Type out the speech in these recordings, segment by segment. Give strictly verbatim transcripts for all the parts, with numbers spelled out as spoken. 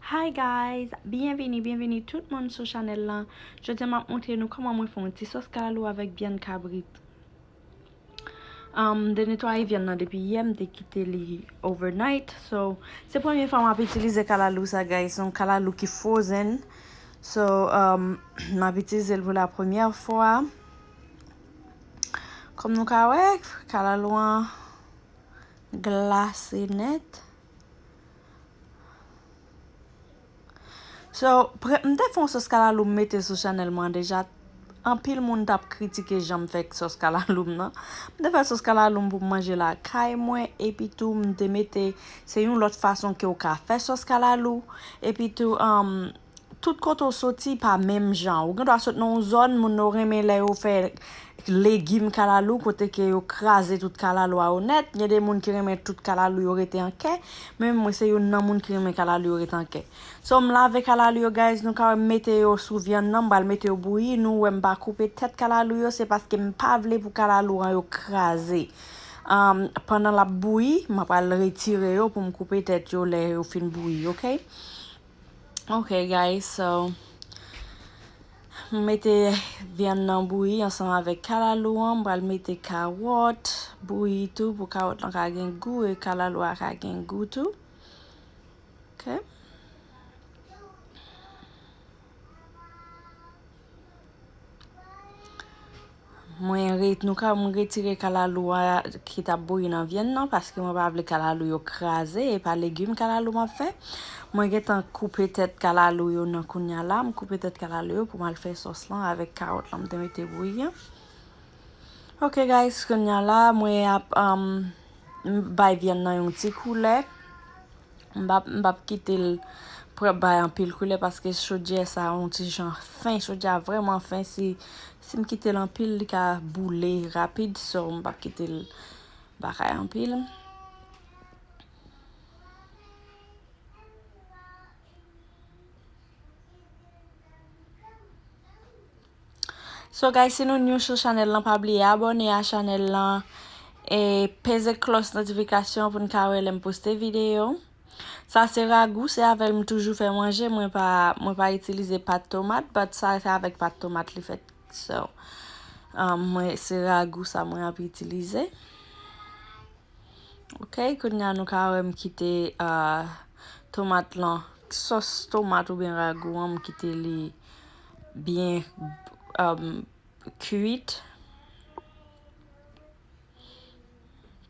Hi guys, byenvini, byenvini tout moun sou chanèl lan. Jodi a m ap montre nou kòman mwen fè yon ti sòs kalalou avèk vyann kabrit. Um, m te netwaye vyann nan depi yè, m te kite li overnight. So, se premye fwa m ap itilize kalalou sa, guys. Se yon kalalou ki frozen. So, um, m ap itilize l pou la premyè fwa. Kòm nou ka wè, kalalou an glase nèt. So, pre- m te fè yon sòs kalalou m mete sou chanèl mwen deja. Anpil moun t ap kritike jan m fè sòs kalalou m nan. M te fè sòs kalalou m pou m manje lakay mwen, epi tou m te mete, se yon lòt fason ke w ka fè sòs kalalou. Epi tou, um, tout kote w soti pa menm jan. Ou gen dwa sot nan yon zòn, moun yo renmen lè yo fè legim kalalou, kote ke yo kraze tout kalalou a yo nèt. Gen de moun ki renmen tout kalalou yo rete an kè, men mwen se youn nan moun ki renmen kalalou yo rete an kè. So, m lave kalalou yo, guys, nou ka wè m mete yo sou vyann nan, m pral mete yo bouyi. Nou wè m pa koupe tèt kalalou yo, se paske m pa vle pou kalalou an yo kraze. Um, pandan l ap bouyi, m pral retire yo pou m koupe tèt yo lè yo fin bouyi, oke? Ok, guys, so, m mete vyann nan bouyi ansanm avèk kalalou an. M pral mete kawòt bouyi tou pou kawòt lan ka gen gou e kalalou a ka gen gou tou. Ok. Mwen ret, nou ka, mwen retire kalalou a ki t ap bouyi nan vyann nan, paske mwen pa vle kalalou yo kraze, e pa legim kalalou m ap fè. Mwen gentan koupe tèt kalalou yo nan kounya la, m koupe tèt kalalou yo pou m al fè sòs lan avèk kawòt lan m te mete bouyi an. Ok, guys, kounya la, mwen ap, um, bay vyann nan yon ti koulè. M p ap, m p ap kite l pran bay anpil koulè paske chodyè sa yon ti jan fen. Chodyè a vrèman fen. Si, si m kite l anpil, li ka boule rapid. So, m p ap kite l bagay anpil. So guys, si nou new sou chanèl lan, pa bliye abòne a chanèl lan e peze klòch notifikasyon pou n ka wè lè m poste videyo. Sa se ragou, se avè l m toujou fè manje. Mwen pa, mwen pa itilize pat tomat, but sa se avèk pat tomat li fèt. So, um, mwen, se ragou sa mwen ap itilize. Ok, kounya nou ka wè m kite, uh, tomat lan, sòs tomat oubyen ragou an, m kite li byen, um, kwit.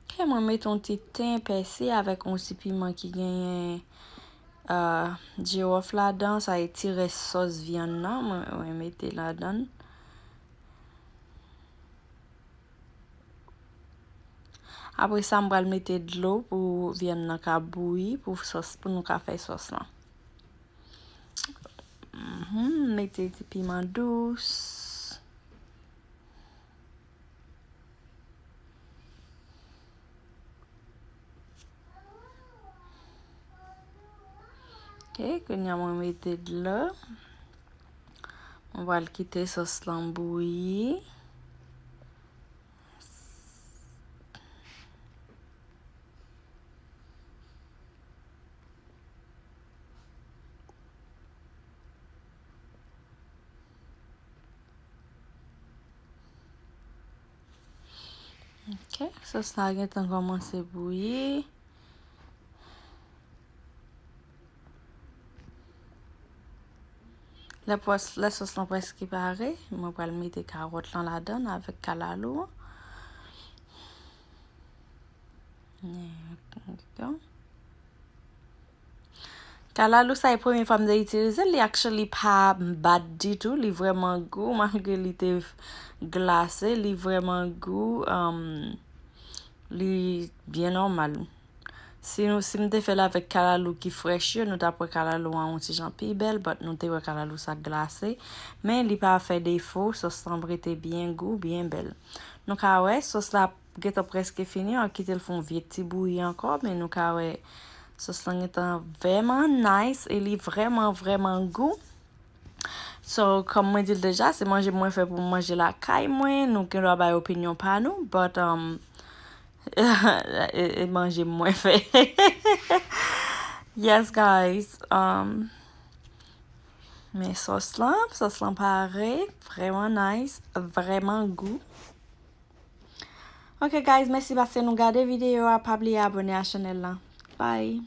Ok, mwen mete yon ti ten pèsi avèk yon ti piman ki genyen, uh, jiwòf ladan, sa e ti rès sòs vyann nan, mwen, mwen mete ladan. Apre sa, m pral mete dlo pou vyann nan ka bouyi, pou sòs, pou nou ka fè sòs lan. Mhm, mete ti piman dous. Ok, kounya mwen mete dlo. Mwen pral kite sòs lan bouyi. Ok, sòs la gentan kòmanse bouyi. Lè pwès-, lè sòs lan prèske pare, mwen pral mete kawòt lan ladan avèk kalalou an. Kalalou sa e premye fwa m te itilize l, li actually pa bad ditou, li vrèman gou, malgre li te glase, li vrèman gou, um, li byen nòmal. Si nou, si m te fè l avèk kalalou ki frèch yo, nou ta pran kalalou an yon ti jan pi bèl, but nou te wè kalalou sa glase. Men li pa fè defo, sòs lan rete byen gou, byen bèl. Nou ka wè, sòs la gentan prèske fini, an kite l fè yon vye ti bouyi ankò, men nou ka wè sòs lan gentan vrèman nice e li vrèman, vrèman gou. So, kòm mwen di l deja, se manje mwen fè pou m manje lakay mwen, nou gen dwa bay opinyon pa nou, but, um, e, e manje mwen fè. Yes, guys. Um, men sòs lan, sòs lan pare. Vrèman nice, vrèman gou. Ok, guys, mèsi paske nou gade videyo a. Pa bliye abone a chanèl lan. Bye.